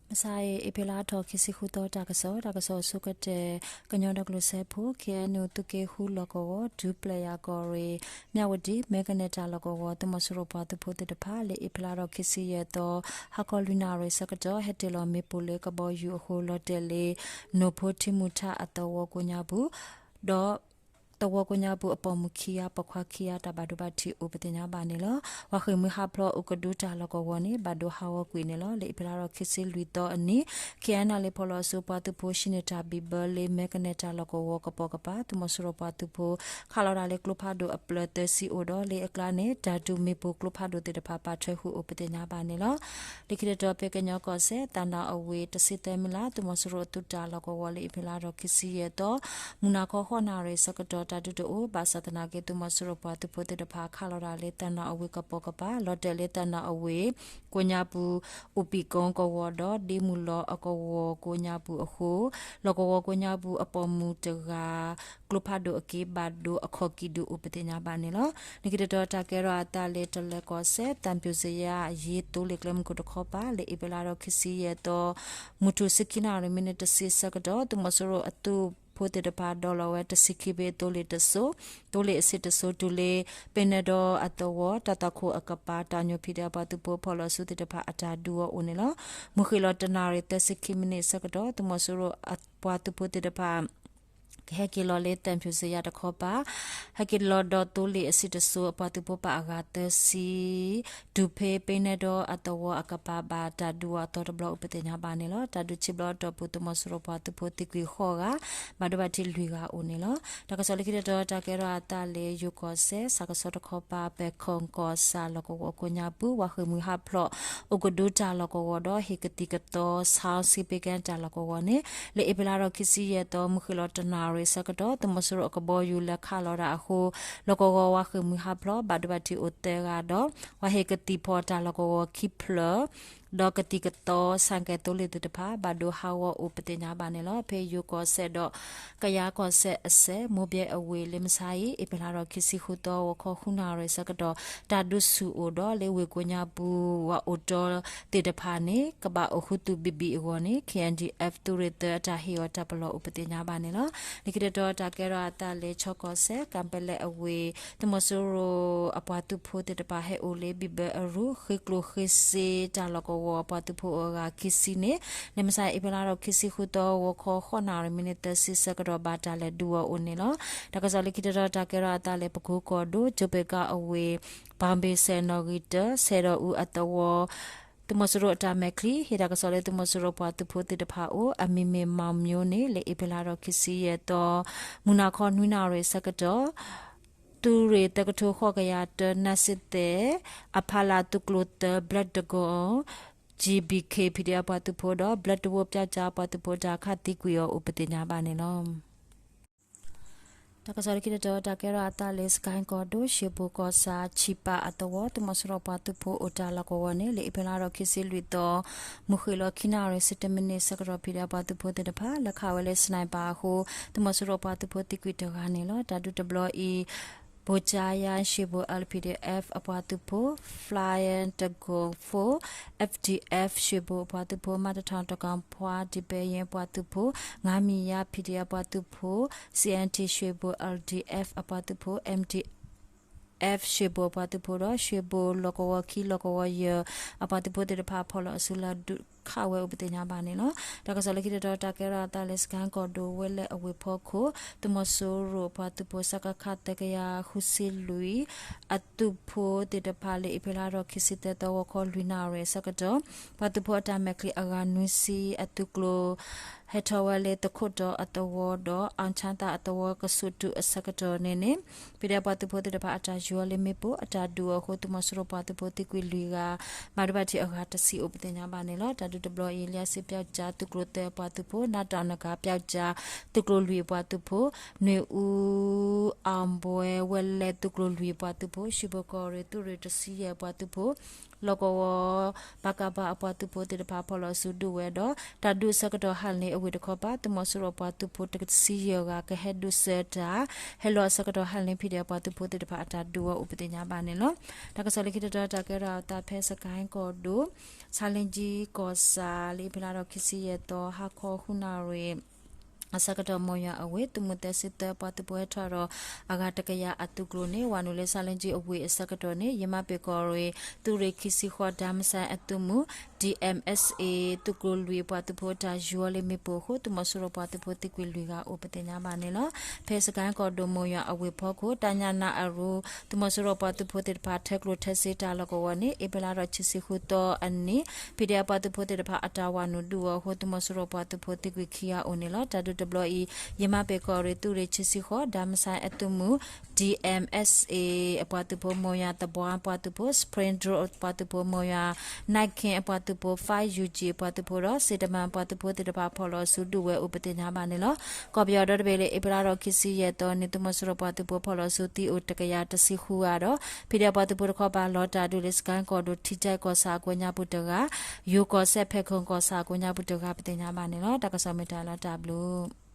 မုၢ်ဆါအံၤ အ့ဖြ့လါထီၣ်ခံဆံဃုသီ တၢ်ကစီၣ်, တၢ်ကစီၣ်အဆိကတၢၢ် ကညီဒီကလုာ်စၢဖှိၣ် ခ့ၣ်အဲၣ်ယူၣ် သုးက့ဃုလီၢ်ကဝီၤ ဒူပျဲၢ်ယၤကီၢ်ရ့ၣ် မၠၣ်ဝတံၣ် မဲကနဲၤတၢ်လီၢ်ကဝီၤ သုးမီၤစိရိၤပှၤသုးဖိသ့ၣ်တဖၣ် လၢအ့ဖြ့လါထီၣ်ခံဆံယဲၢ်သီ ဟါခီလွံၢ်နၣ်ရံၣ်ဆၢကတီၢ် ဟဲတ့ၢ်လီၤမ့ၣ်ပိၢ်လၢကဘီယူၤအဃိ လီၤတဲာ်လၢ နိၣ်ဖိထံမုၢ်ထးအသဝီကိးညါပူၤ ဒီး သဝီကိးညါပူၤအပိာ်မုၣ်ခံဂၤ ပိာ်ခွါခံဂၤ တၢ်ဘၣ်ဒိဘၣ်ထံးအိၣ်ပသ့ၣ်ညါဘၣ်န့ၣ်လီၤ. ဝၣ်ဃ့ၢ်မှံဟးဖျိး အိၣ်ကဒုတၢ်လီၢ်ကဝီၤန့ၣ် ဘၣ်ဒိဟးဂီၤကွံာ်န့ၣ်လီၤ. လၢအ့ဖြ့လါထီၣ်ခံဆံလွံၢ်သီအနံၤ ခ့ၣ်အဲၣ်ယူၣ် လၢဖီလီၤအစုပှၤသုးဖိ ဟံးန့ၢ်တၢ်ဘံၣ်ဘၢလၢ မဲကနဲၤတၢ်လီၢ်ကဝီၤကပိာ်ကပၤ သုးမီၤစိရိၤပှၤသုးဖိ ခးလီၤတၢ်လၢကျိဖးဒိၣ်အဖျၢၣ်သၢဆံအိၣ်ဒီး လၢအကျါန့ၣ် တၢ်ဒုးမ့ၣ်ပိၢ်ကျိဖးဒိၣ်သ့ၣ်တဖၣ် ပာ်ထွဲဃုာ်အိၣ်ပသ့ၣ်ညါဘၣ်န့ၣ်လီၤ. လၢခံတတီၤ ဖဲကညီကီၢ်စဲၣ် သၣ်နၣ်အဝ့ၢ် တဆံသၢမံးလး သုးမီၤစိရိၤအသုးတၢ်လီၢ်ကဝီၤ လၢအ့ဖြ့လါထီၣ်ခံဆံယဲၢ်သီ မုၢ်နၤခီဃိးနၣ်ရံၣ်ဆၢကတီၢ် တၢ်ဒုးတအိၣ် ဘၣ်ဆၣ်သနာ်က့ သုးမီၤစိရိၤပှၤသုးဖိသ့ၣ်တဖၣ် ခးလီၤတၢ်လၢသၣ်နၣ်အဝ့ၢ်ကပိာ်ကပၤ လီၤတဲာ်လၢသၣ်နၣ်အဝ့ၢ် ကိးညါပူၤ အိၣ်ပံၣ်ကိကဝီၤဒီး ဒ့မုၢ်လီၤအကဝီၤကိးညါပူၤအဃိ လီၢ်ကဝီၤကိးညါပူၤအပိာ်မုၣ်တဂၤ ကျိဖးဒိၣ်အက့ဘၣ်ဒိအခီၣ်ကံၣ်ဒုးအိၣ်ပသ့ၣ်ညါဘၣ်န့ၣ်လီၤ. လၢခံတတီၤ တၢ်ကဲထီၣ်အသးလၢ တလဲၤကီၢ်စဲၣ် သံဖြူဇရပ် ယ့သိလ့ၣ်ကျဲမုၢ်ခိၣ်တခီပၤ လၢအ့ဖြ့လါထီၣ်ခံဆံယဲၢ်သီ မုၢ်ထူၣ်ဆံခံနၣ်ရံၣ် မံးနံးတဆံဆၢကတီၢ် သုးမီၤစိရိၤအသုးဖိသ့ၣ်တဖၣ် ဒိးလီၤဝဲတဆံခံဘ့ၣ်သိလ့ၣ်တစိၤ, သိလ့ၣ်အဆံးတစိၤ တုၤလၢ ပ့နဲဒီအသဝီ တၢ်သွၣ်ခိၣ်အကပၤ တၢ်ညိၣ် ဖံးဒဲး အပှၤသုးဖိ ဖီလီၤစုသ့ၣ်တဖၣ်အတၢ်ဒုးအီၤအိၣ်န့ၣ်လီၤ. မုၢ်ဃ့ၢ်လီၤတနၣ်ရံၣ်သၢဆံခံမံးနံးဆၢကတီၢ် သုးမီၤစိရိၤအပှၤသုးဖိသ့ၣ်တဖၣ် ကဟဲက့ၤလီၤလၢသံဖြူဇရပ်တခီပၤ ဟဲက့ၤလီၤဒီးသိလ့ၣ်အဆံးတစိၤ အပှၤသုးဖိပာ်အဂၤသၢဆံ တုၤဖဲပ့နဲဒီအသဝီအကပၤ ဘၣ်တၢ်ဒုးအီၤအသီတဘျီအိၣ်ပသ့ၣ်ညါဘၣ်န့ၣ်လီၤ. တၢ်ဒုးခံဘျီအတီၢ်ပူၤ သုးမီၤစိရိၤပှၤသုးဖိသံကွံာ်ဃိးဂၤ ဘၣ်ဒိဘၣ်ထံးလွံၢ်ဂၤအိၣ်န့ၣ်လီၤ. တၢ်ကစီၣ်လၢခံတတီၤ တၢ်ကဲထီၣ်အသးလၢ ယိၤကီၢ်စဲၣ် စၣ်ကဆီတခီပၤ ပဲၢ်ခိၣ်ကီၢ်ဆၣ်လီၢ်ကဝီၤကိးညါပူၤ ဝၣ်ဃ့ၢ်မှံဟးဖျိး အိၣ်ကဒုတၢ်လီၢ်ကဝီၤဒီး ဟ့ၣ်ကသံၣ်ကသီ ဆါစံးပ့ကဲတၢ်လီၢ်ကဝီၤန့ၣ် လၢအ့ဖြ့လါထီၣ်ခံဆံယဲၢ်သီ မုၢ်ဃ့ၢ်လီၤတနၣ်ရံၣ်ဆၢကတီၢ် သုးမီၤစိရိၤအကဘီယူၤလဲၤခးလီၤတၢ်အဃိ လီၢ်ကဝီၤဝၣ်ဃ့ၢ်မှံဟးဖျိး ဘၣ်ဒိဘၣ်ထံးအိၣ်သၢဂၤဒီး ဝၣ်ဟ့ၣ်ကသံၣ်ဖီၣ်တၢ်လီၢ်ကဝီၤခံဖျၢၣ် ဒီးကသံၣ်ကသီ ဆၣ်ကဲသိလ့ၣ်သ့ၣ်တဖၣ် ဘၣ်ဒိဟးဂီၤအိၣ်ပသ့ၣ်ညါဘၣ်န့ၣ်လီၤ. ဖဲယိၤကီၢ်စဲၣ်ဒီး ကယၤကီၢ်စဲၣ်အစဲး မိၢ်ဘဲအဝ့ၢ် လၢမုၢ်ဆါအံၤ အ့ဖြ့လါထီၣ်ခံဆံဃုသီ ဂီၤခီဃုနၣ်ရံၣ်ဆၢကတီၢ် တၢ်ဒုးဆူၣ်အိၣ်ဒီး လၢဝ့ၢ်ကိးညါပူၤ ဝၣ်အိၣ်တီသ့ၣ်တဖၣ်န့ၣ် ကဘၣ်အိၣ်ဃုသူၣ်ဘံၣ်ဘံၣ်အဂီၢ်န့ၣ် ခ့ၣ်အဲၣ်ယူၣ် သုးရ့ၣ်သၢအတၢ်ဟ့ၣ်အီၤတၢ်ပလီၢ်အိၣ်ပသ့ၣ်ညါဘၣ်န့ၣ်လီၤ. လၢခံတတီၤ တၢ်ကဲထီၣ်အသးလၢ ခၠီကီၢ်စဲၣ် ကၣ်ပဲလဲၣ်အဝ့ၢ် သုးမီၤစိရိၤအပှၤသုးဖိသ့ၣ်တဖၣ်ဟဲအိၣ်လၢဘံၣ်ဘၢအရူၢ် ဃ့ကျိၣ်ဃ့စ့တၢ်လီၢ်ကဝီၤအပှၤသုးဖိအဂၤခံဆံန့ၣ် လၢမုၢ်ဆါအံၤ အ့ဖြ့လါထီၣ်ခံဆံဃုသီ ဂီၤခီဃိးနၣ်ရံၣ် မံးနံးသၢဆံဆၢကတီၢ် ဘၣ်တၢ်လဲၤဒုးအီၤအိၣ်န့ၣ်လီၤ. တၢ်ကစီၣ်လၢခံတတီၤ တၢ်ကဲထီၣ်အသးလၢ ပကိကီၢ်ဒိၣ် ကၠိဘ့ၣ်ကၣ်အဝ့ၢ် ဘၣ်ဘ့ၣ်စဲၣ်နီၣ်ဂံၢ်တၢ ဆဲးဒီးအူအသဝီ သုးမီၤစိရိၤအတၢ်မဲာ်ချံ ဟ့ၣ်တၢ်ကစီၣ်လၢ သုးမီၤစိရိၤပှၤသုးဖိသ့ၣ်တဖၣ်အိၣ် အမံၤမ့ၢ်မၤမၠိန့ၣ် လၢအ့ဖြ့လါထီၣ်ခံဆံယဲၢ်သီ မုၢ်နၤခီနွံနၣ်ရံၣ်ဆၢကတီၢ် သုးရ့ၣ်သၢကထိဃိးကယၤတၢ နၢ်စ့သဲး အဖီလာ်သုးကျိၤသၢ ဘျၢတကိၣ် GBK PDF ပှၤသုးဖိဒီး ဘျၢတဝိပျောက်ကျား ပှၤသုးဖိတၢ်ခးသံကွံာ်အီၤအိၣ်ပသ့ၣ်ညါဘၣ်န့ၣ်လီၤ. တၢ်ကစီၣ်လၢခံတတီၤ တၢ်ကဲထီၣ်အသးလၢ စကဲၣ်ကီၢ်ဒိၣ် ရှ့ၣ်ဘိၣ်ကီၢ်ဆၣ် ဆံးပာ်အသဝီ သုးမီၤစိရိၤပှၤသုးဖိအိၣ်တၢ်လီၢ်ကဝီၤန့ၣ် လၢအ့ဖြ့လါထီၣ်ခံဆံလွံၢ်သီ မုၢ်ဃ့ၢ်လီၤခံနၣ်ရံၣ်ဆံတၢမံးနံးဆၢကတီၢ် PDF ပှၤသုးဖိသ့ၣ်တဖၣ် လဲၤခးဝဲလၢ sniper အဃိ သုးမီၤစိရိၤပှၤသုးဖိသံကွံာ်တဂၤန့ၣ်လီၤ. တၢ်ဒုးတဘျီအံၤ ဘိၣ်ကၠါယါ ရှ့ၣ်ဘိၣ် LPDF အပှၤသုးဖိ Flying Dragoon Force, FDF ရှ့ၣ်ဘိၣ်အပှၤသုးဖိ မးတထီၣ်တကီၢ်ဖှါ ဒံဘဲယ့ၣ်အပှၤသုးဖိ ငါမံၤယါ PDF အပှၤသုးဖိ CNT ရှ့ၣ်ဘိၣ် LDF အပှၤသုးဖိ MDF ရှ့ၣ်ဘိၣ်အပှၤသုးဖိဒီး ရှ့ၣ်ဘိၣ်လီၢ်ကဝီၤခံ လီၢ်ကဝီၤယဲၢ် အပှၤသုးဖိသ့ၣ်တဖၣ် ဖီၣ်လီၤအစုလၢဒုးခးဝဲအိၣ်ပသ့ၣ်ညါဘၣ်န့ၣ်လီၤ. တၢ်ကစီၣ်လၢခံတတီၤ တၢ်ကဲထီၣ်အသးလၢ စကဲၣ်ကီၢ်ဒိၣ် ဝဲလဲၣ်အဝ့ၢ်ဖီခိၣ် သုးမီၤစိရိၤအပှၤသုးဖိ စကခ သၢကယၤဃုဆံလွံၢ် အသုးဖိသ့ၣ်တဖၣ် လၢအ့ဖြ့လါထီၣ်ခံဆံသၢသီ ဂီၤခီလွံၢ်နၣ်ရံၣ်ဆၢကတီၢ် ပှၤသုးဖိအတၢ်မဲာ်ချံအဂၤနွံဆံ အသုးကျိၤ ဟဲထီၣ်ဝဲလၢသခိၣ်တီၤအသဝီဒီး အီၣ်ဆၣ်သၣ်အသဝီကဆူးတုၤအဆၢကတီၢ်န့ၣ်န့ၣ် PDF ပှၤသုးဖိသ့ၣ်တဖၣ် အတၢ်ယူၤအီၤလၢမ့ၣ်ပိၢ် အတၢ်ဒုးအီၤအဃိ သုးမီၤစိရိၤပှၤသုးဖိသံကွံာ်လွံၢ်ဂၤ ဘၣ်ဒိဘၣ်ထံးအဂၤတဆံအိၣ်ပသ့ၣ်ညါဘၣ်န့ၣ်လီၤ. တၢ်ဒုးတဘျီအံၤ လၠါစ့ပျောက်ကျား သုးကျိၤသၢအပှၤသုးဖိ နးတီၣ်နကၤပျောက်ကျား သုးကျိၤလွံၢ်အပှၤသုးဖိ နွေဦးအောင်ပွဲ ဝဲလဲၣ် သုးကျိၤလွံၢ်အပှၤသုးဖိ ရှ့ၣ်ဘိၣ်ကီၢ်ရ့ၣ် သုးရ့ၣ်တဆံယဲၢ်အပှၤသုးဖိ လီၢ်ကဝီၤ ပကဖ အပှၤသုးဖိသ့ၣ်တဖၣ်ဖီၣ်လီၤစုဒုးဝဲဒီး တၢ်ဒုးအဆၢကတီၢ်ဟါလၢအဝ့ၢ်တခီပၤ သုးမီၤစိရိၤပှၤသုးဖိတဆံယဲၢ်ဂၤ ကဟဲဒုးဆၢတၢ် ဟဲလီၤအဆၢကတီၢ်ဟါလၢ ဖံးဒဲး အပှၤသုးဖိသ့ၣ်တဖၣ်အတၢ်ဒုးအီၤအိၣ်ပသ့ၣ်ညါဘၣ်န့ၣ်လီၤ. တၢ်ကစီၣ်လၢခံတတီၤ တၢ်ကဲထီၣ်အသးဖဲစကဲၣ်ကီၢ်ဒိၣ် ဆါလ့ကၠံကီၢ်ဆၣ် လၢအ့ဖြ့လါထီၣ်ခံဆံယဲၢ်သီ ဟါခီဃုနၣ်ရံၣ် အဆၢကတီၢ် မိၢ်ယွၤအဝ့ၢ် သုးမုၢ်သၢဆံသၢ ပှၤသုးဖိဟဲထီၣ်ဒီး အဂၤတကယၤအသုးကျိၤန့ၣ် ဝၤနုာ်လၢဆါလ့ကၠံအဝ့ၢ်အဆၢကတီၢ်န့ၣ် ယမၤပ့ၤကီၢ်ရ့ၣ် သုးရ့ၣ်ခံဆံဃိး ဓာမဆါအသုးမုၢ် DMSA သုးကျိၤလွံၢ် ပှၤသုးဖိတၢ်ယူၤအီၤလၢမ့ၣ်ပိၢ်အဃိ သုးမီၤစိရိၤပှၤသုးဖိသံကွံာ်လွံၢ်ဂၤအိၣ်ပသ့ၣ်ညါဘၣ်န့ၣ်လီၤ. ဖဲစကဲၣ်ကီၢ်ဒိၣ် မိၢ်ယွၤအဝ့ၢ်ဖီခိၣ် တၢ်ညၣ်နၢ်အရူ သုးမီၤစိရိၤပှၤသုးဖိသ့ၣ်တဖၣ် ထၢကျိၣ်ထၢစ့တၢ်လီၢ်ကဝီၤန့ၣ် အ့ဖြ့လါထီၣ်ခံဆံဃုသီအနံၤ ဖံးဒဲး အပှၤသုးဖိသ့ၣ်တဖၣ်အတၢ်ဝၤနုာ်ဒုးအီၤအဃိ သုးမီၤစိရိၤပှၤသုးဖိသံကွံာ်ခံဂၤအိၣ်န့ၣ်လီၤ. တၢ်ဒုးတဘျီအံၤ ယမၤပ့ၤကီၢ်ရ့ၣ် သုးရ့ၣ်ခံဆံဃိး ဓာမဆါအသုးမုၢ် DMSA အပှၤသုးဖိ မိၢ်ယွၤသဘှါပှၤသုးဖိ Spring Drone ပှၤသုးဖိ မိၢ်ယွၤ နၢ်ခ့ၣ်အပှၤသုးဖိ five U G အပှၤသုးဖိဒီး စ့တမၢၣ်ပှၤသုးဖိသ့ၣ်တဖၣ် ဖီၣ်လီၤစုဒုးဝဲအိၣ်ပသ့ၣ်ညါဘၣ်န့ၣ်လီၤ. ကီၢ်ပယီၤဒီတဘ့ၣ်လၢ အ့ဖြ့လါထီၣ်ခံဆံယဲၢ်သီန့ၣ် သုးမီၤစိရိၤပှၤသုးဖိဖီၣ်လီၤစုသံအိၣ်တကယၤတဆံဃုဂၤဒီး ဖံးဒဲး အပှၤသုးဖိတခီပၤ လီၤတၢ်ဒုးလၢ စကဲၣ်ကီၢ်ဒိၣ် ထံကၠဲၣ်ကီၢ်ဆၣ်အကိးညါပူၤတဂၤ ယိၤကီၢ်စဲၣ် ဖဲခိၣ်ကီၢ်ဆၣ်အကိးညါပူၤတဂၤ ပသ့ၣ်ညါဘၣ်န့ၣ်လီၤ. တၢ်ကစီၣ်မ့ၢ်တၢ်လီၤတၢ်ဘျုး